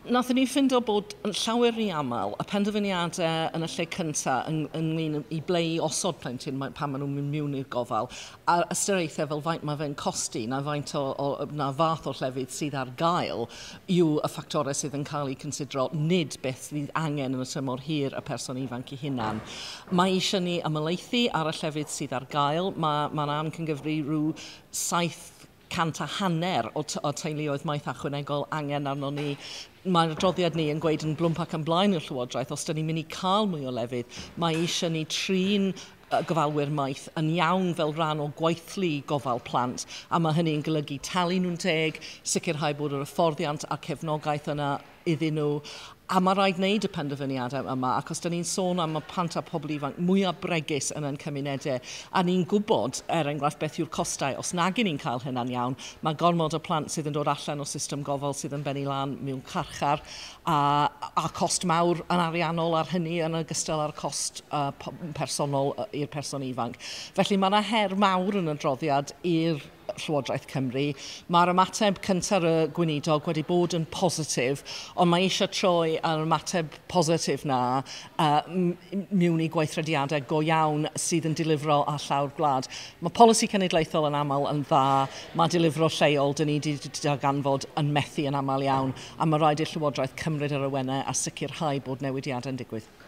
Nathon ni ffindo bod yn llawer rhy aml y penderfyniadau yn y lle cyntaf ynglyn i ble i osod plentyn pan maen nhw'n mynd mewn i'r gofal, a ystyriaethau fel faint mae fe'n costi na faint o na fath o llefydd sydd ar gael yw y ffactorau sydd yn cael eu considro, nid beth sydd angen yn y tymor hir y person ifanc ei hunan. Mae eisiau ni ymhelaethu ar y llefydd sydd ar gael. Mae'n amcangyfri rhyw 750 o teuluoedd maeth ychwanegol angen arno ni. Mae'r adroddiad ni yn gweud yn blwmp ac yn blaen i'r Llywodraeth, os dyn ni'n mynd i cael mwy o lefydd, mae eisiau ni trin gofalwyr maeth yn iawn fel rhan o gweithlu gofal plant, a mae hynny'n golygu talu nhw'n teg, sicrhau bod yr hyfforddiant a'r cefnogaeth yna iddyn nhw, a mae rhaid wneud y penderfyniadau yma, ac os da ni'n sôn am y plant a pobl ifanc mwyaf bregus yn ein cymunedau, a ni'n gwybod, er enghraifft, beth yw'r costau, os nag y'n ni'n cael hynna'n iawn, mae gormod o plant sydd yn dod allan o system gofal sydd yn bennu lan mewn carchar, a cost mawr yn ariannol ar hynny yn ogystal â'r cost personol i'r person ifanc. Felly mae yna her mawr yn adroddiad i'r Llywodraeth Cymru. Mae'r ymateb cyntaf y gweinidog wedi bod yn positif, ond mae eisiau troi yr ymateb positif na mewn i gweithrediadau go iawn sydd yn delifro ar llawr gwlad. Mae polisi cenedlaethol yn aml yn dda, mae delifro lleol, dyn ni wedi darganfod, yn methu yn aml iawn, a mae rhaid i'r Llywodraeth cymryd yr awenau a sicrhau bod newidiadau'n digwydd.